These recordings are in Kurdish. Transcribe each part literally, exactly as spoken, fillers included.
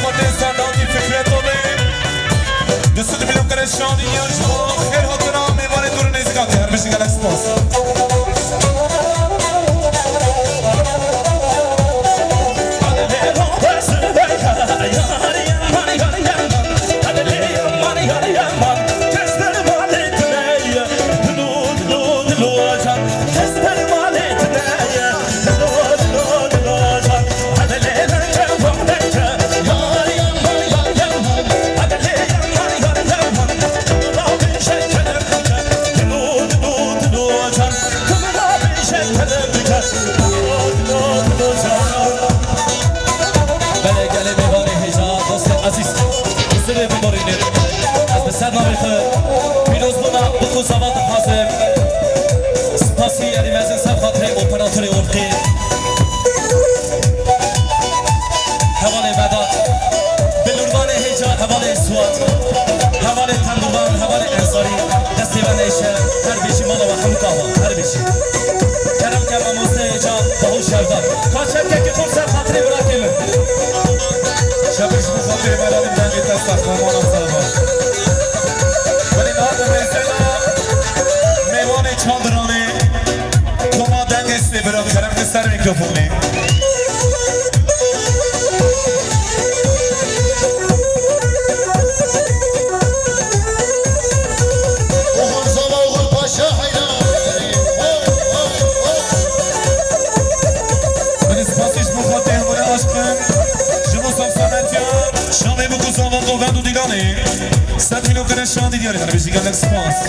Xwedê Serdar Fikreto bê. Du sed milyon qirêj şandî ya ji bo xêr hatina mêvanê dûr û nêzîkan te. Her bijî gelek spas. Belê gelê mêvanê hêja, dostê ezîz, bi sirê biborînin. Ez bi ser navê xwe pîrozbûna Bûk û Zava dixwazim. Spasî erê mezin ser xatirê operatorê Orqî. Hevalê Vedat, bilûrvanê hêja, hevalê Suat, hevalê tembûrvan, hevalê Ensarî, destê we neyşe, her bijî mala we hemû gava, her bijî. Kerem ke mamoste hêja, Baho Şevdar. Ka çepkekî xurt ser xatirê birakê min. Çepik ji bo xatirê me radin dengê te saxlamanan zava. Belê niha di mêzena mêvanê Çaldiranê. Koma dengê sê bira kerem ke ser mîkrofonê. Oxir zava oxir paşa heyran. Min spasî ji bo xatirê hemû aşqin. Ji bo safsametiya şamê Bûk û Zava govend û dîlanê. Sed milyon qirêj şandî diyarê. Her bijî gelek spas.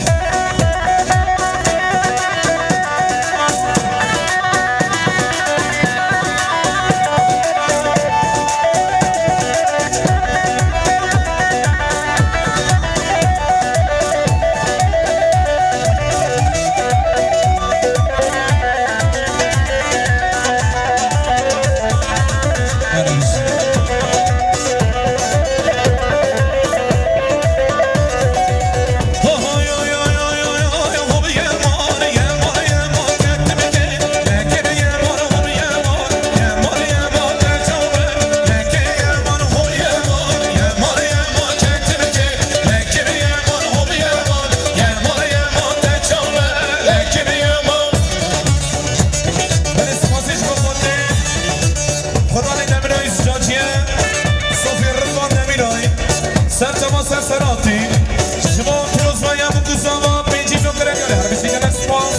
Belê spasî ji bo xwedê. Xwedê Demirayî Zicaciye, Sofî Ridvan Demirayî, ser çava ser seratî, ji bo pîrozbaya Bûk û Zava pêncî milyon qirêj diyarê. Her bijî gelek spas.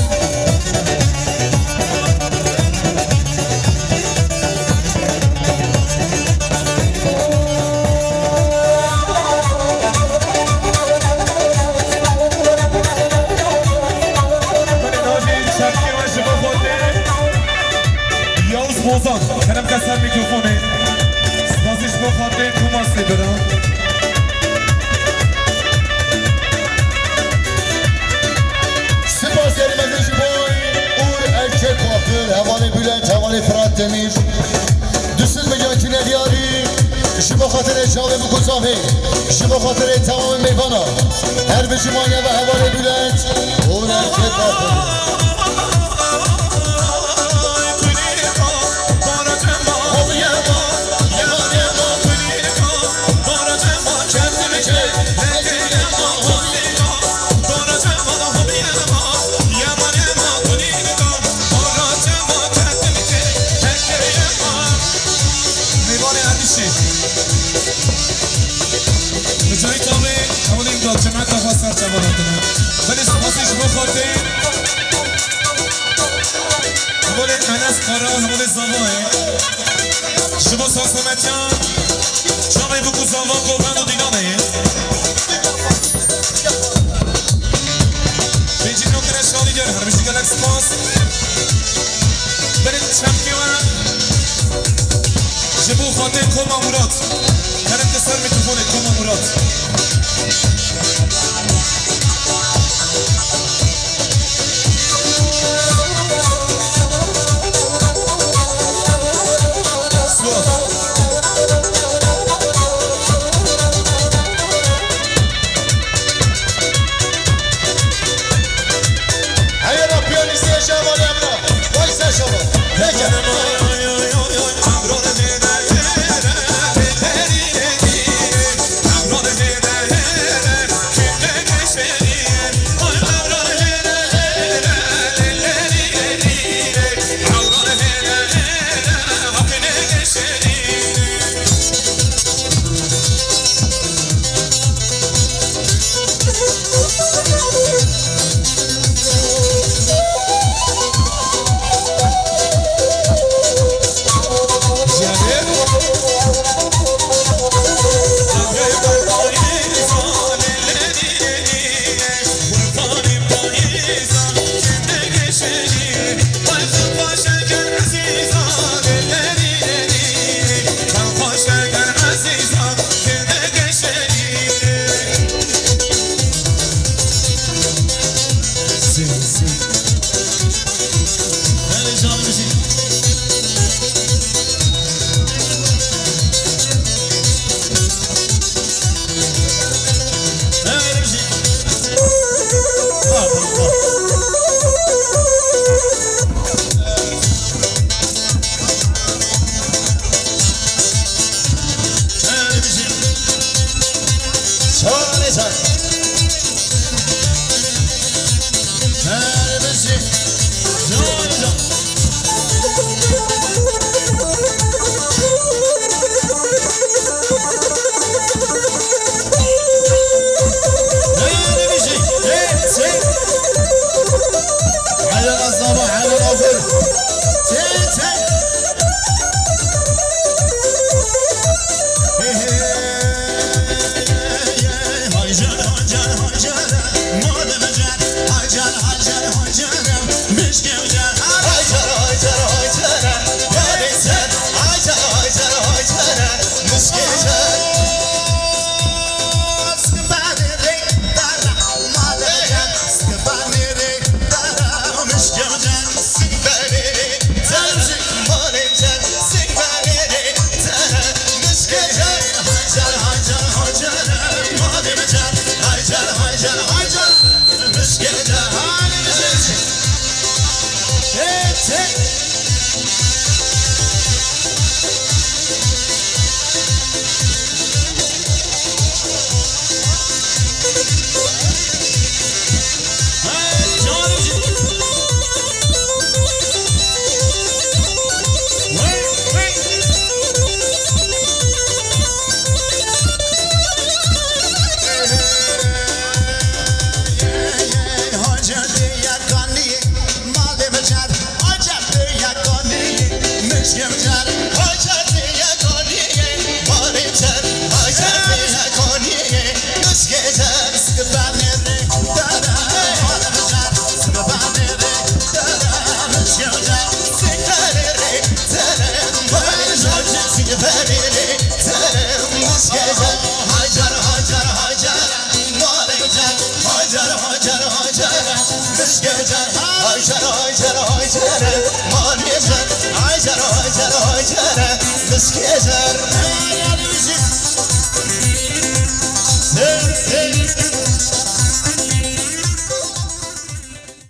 Belê niha jî çepkê we ji bo xwe tê. Yavuz Bozan, kerem ke ser mîkrofonê. Spasî ji bo xatirê Thomasê bira. Spas erê mezin ji bo Uğur Erkek kuaför, hevalê Bülent, hevalê Fırat Demir. Du sed milyon tine diyarî. Ji bo xatirê çavê Bûk û Zavê, ji bo xatirê temamê mêvana, her bijî mane ve hevalê Bülent û Erkek Kuaför. Mêvanê erdîşê. Bi cayî tavê hevalên da cemeta xwe ser çava datine. Belê spasî ji bo xwe tê. Hevalê Enes Kara, hevalê Zavayê. Ji bo sasametiyan, çavê Bûk û Zava govend û dîlanê ye. Pêncî milyon qirêj şandî diyar, her bijî gelek spas. Berê çepkê we ji bo xatirê Koma Murat. Kerem ke ser mîkrofonê Koma Murat. Suat. Heyra piyanîstê Şaban Emre. Vay sen Şaban. Peki.